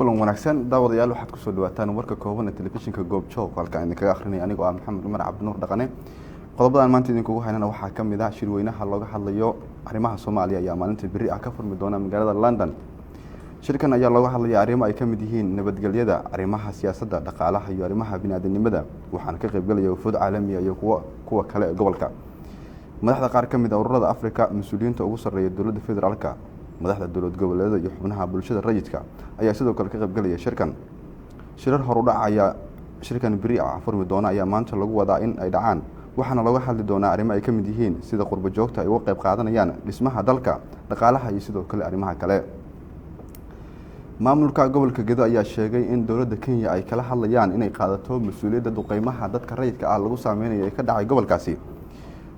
Kulan wanaagsan, daawadayaal. Waxaad kusoo dhawaataan warka kooban ee telefishinka Goobjoog, halkaan idinkaga akhrinaya anigoo ah Maxamed Cumar Cabdinuur Dhaqane. Qodobadan maanta idinkugu haynana waxaa ka mid ah: shirweynaha looga hadlayo arrimaha Soomaaliya ayaa maalinta berri ah ka furmi doona magaalada London. Shirkan ayaa looga hadlaya arrimo ay ka mid yihiin nabadgelyada, arrimaha siyaasadda, dhaqaalaha iyo arrimaha biniaadanimada, waxaana ka qaybgalaya wafuud caalamiya iyo kuwa kale ee gobolka, madaxda qaar ka mid a ururada Africa, mas-uuliyiinta ugu sarreeya dowladda federaalka, madaxda dowlad goboleedyada iyo xubnaha bulshada rayidka ayaa sidoo kale ka qaybgalaya shirkan. Shirar horudhac ayaa shirkan beri ah furmi doona ayaa maanta lagu wadaa in ay dhacaan, waxaana looga hadli doonaa arrimo ay ka mid yihiin sida qurbo joogta ay uga qayb qaadanayaan dhismaha dalka, dhaqaalaha iyo sidoo kale arrimaha kale. Maamulka gobolka Gedo ayaa sheegay in dowladda Kenya ay kala hadlayaan inay qaadato mas-uuliyadda duqeymaha dadka rayidka ah lagu saameynayo ee ka dhacay gobolkaasi.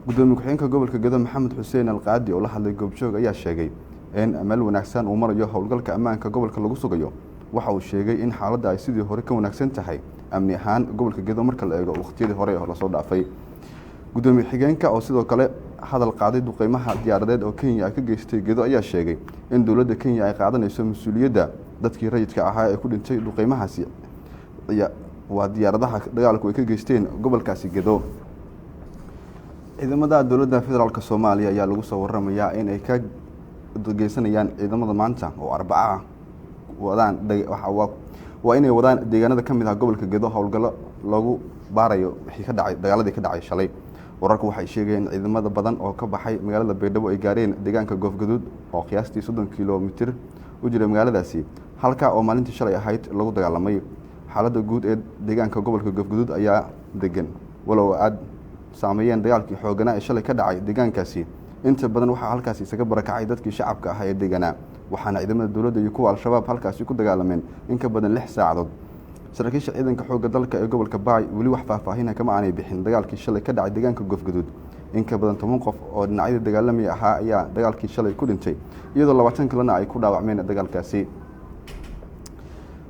Gudoomiye ku-xigeenka gobolka Gedo, Maxamed Xuseen Alqaadi, oo la hadlay Goobjoog ayaa sheegay in meel wanaagsan uu marayo howlgalka ammaanka gobolka lagu sugayo. Waxa uu sheegay in xaaladda ay sidii hore ka wanaagsan tahay amni ahaan gobolka Gedo marka la eego waqtiyadii hore ee lasoo dhaafay. Gudoomiye xigeenka oo sidoo kale hadal qaaday duqeymaha diyaaradeed oo Kenya ay ka geystay Gedo ayaa sheegay in dowladda Kenya ay qaadanayso mas-uuliyadda dadkii rayidka ahaa ee ku dhintay duqeymahaasi, waa diyaaradaha dagaalku ay ka geysteen gobolkaasi Gedo. Ciidamada dowladda federaalk Soomaaliya ayaa lagu soo waramayaa in ay ka geysanayaan ciidamada maanta oo Arbacaha wadaan, waa inay wadaan deegaanada ka mid ah gobolka Gedo howlgallo lagu baarayo wixii ka dhacay dagaaladii ka dhacay shalay. Wararku waxay sheegayeen ciidamada badan oo ka baxay magaalada Baydhabo ay gaareen deegaanka Goofgaduud oo qiyaastii 30 kilomitir u jira magaaladaasi, halka oo maalintii shalay ahayd lagu dagaalamay. Xaaladda guud ee deegaanka gobolka Goofgaduud ayaa degan, walow aada saameeyeen dagaalkii xooganaa ee shalay ka dhacay deegaankaasi. Inta badan waxaa halkaasi isaga barakacay dadkii shacabka ahaa ee deeganaa, waxaana ciidamada dowladda iyo kuwa Al-Shabaab halkaasi ku dagaalameen in ka badan 6 saacadood. Saraakiisha ciidanka xoogga dalka ee gobolka Baay weli wax faahfaahina kama aanay bixin dagaalkii shalay ka dhacay deegaanka Goofgaduud. In ka badan 10 qof oo dhinacyada dagaalamaya ahaa ayaa dagaalkii shalay ku dhintay, iyadoo 20 kalena ay ku dhaawacmeen dagaalkaasi.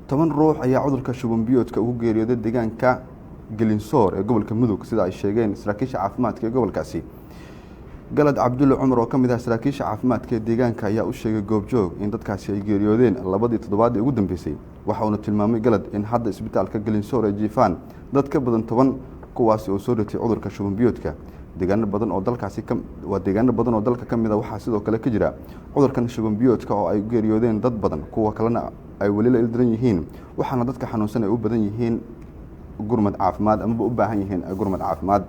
10 ruux ayaa cudurka shuban biyoodka ugu geeriyooday deegaanka Gelinsoor ee gobolka Mudug, sida ay sheegeen saraakiisha caafimaadka ee gobolkaasi. Galad Cabdulle Cumar oo ka mid ah saraakiisha caafimaadka ee deegaanka ayaa u sheegay Goobjoog in dadkaasi ay geeriyoodeen labadii toddobaad ee ugu dambeysay. Waxa uuna tilmaamay Galad in hadda isbitaalka Gelinsoor ay jiifaan dad ka badan 10, kuwaasi oo soo ritay cudurka shuban biyoodka. Deegaano badan oo dalkaasi ka waa deegaano badan oo dalka ka mid a waxaa sidoo kale ka jira cudurkan shuban biyoodka oo ay geeriyoodeen dad badan, kuwa kalena ay weli la ildaran yihiin, waxaana dadka xanuunsan ay u badan yihiin gurmad caafimaad amaba u baahan yihiin gurmad caafimaad.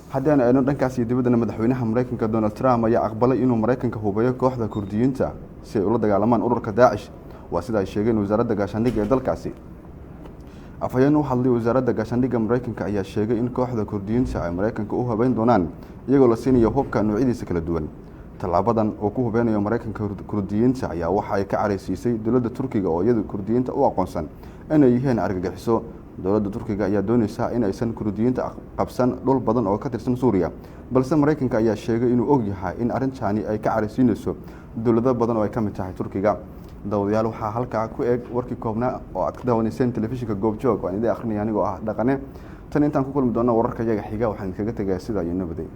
Haddii aanu eegno dhankaas iyo dibaddana, madaxweynaha Maraykanka Donald Trump ayaa aqbalay inuu Maraykanka hubeeyo kooxda Kurdiyiinta si ay ula dagaalamaan ururka Daacish, waa sida ay sheegeen wasaaradda gaashaandhigga ee dalkaasi. Afhayeen u hadlay wasaaradda gaashaandhigga Maraykanka ayaa sheegay in kooxda Kurdiyiinta ay Maraykanka u hubeyn doonaan, iyagoo la siinayo hubka noocyadiisa kala duwan. Tallaabadan oo ku hubeynayo Maraykanka Kurdiyiinta ayaa waxa ay ka caraysiisay dowladda Turkiga oo iyadu Kurdiyiinta u aqoonsan inay yihiin argagixiso. Dowladda Turkiga ayaa dooneysa in aysan Kurdiyiinta qabsan dhul badan oo ka tirsan Suuriya, balse Maraykanka ayaa sheegay inuu og yahay in arrintaani ay ka caraysiinayso dowlado badan oo ay ka mid tahay Turkiga. Daawadayaal, waxaa halkaa ku eg warkii koobnaa oo aad ka daawanayseen telefishinka Goobjoog, waan idin akhrinaya anigoo ah Dhaqane. Tan intaan ku kulmi doona wararka iyaga xiga, waxaan idinkaga tegayaa sidaa iyo nabaday.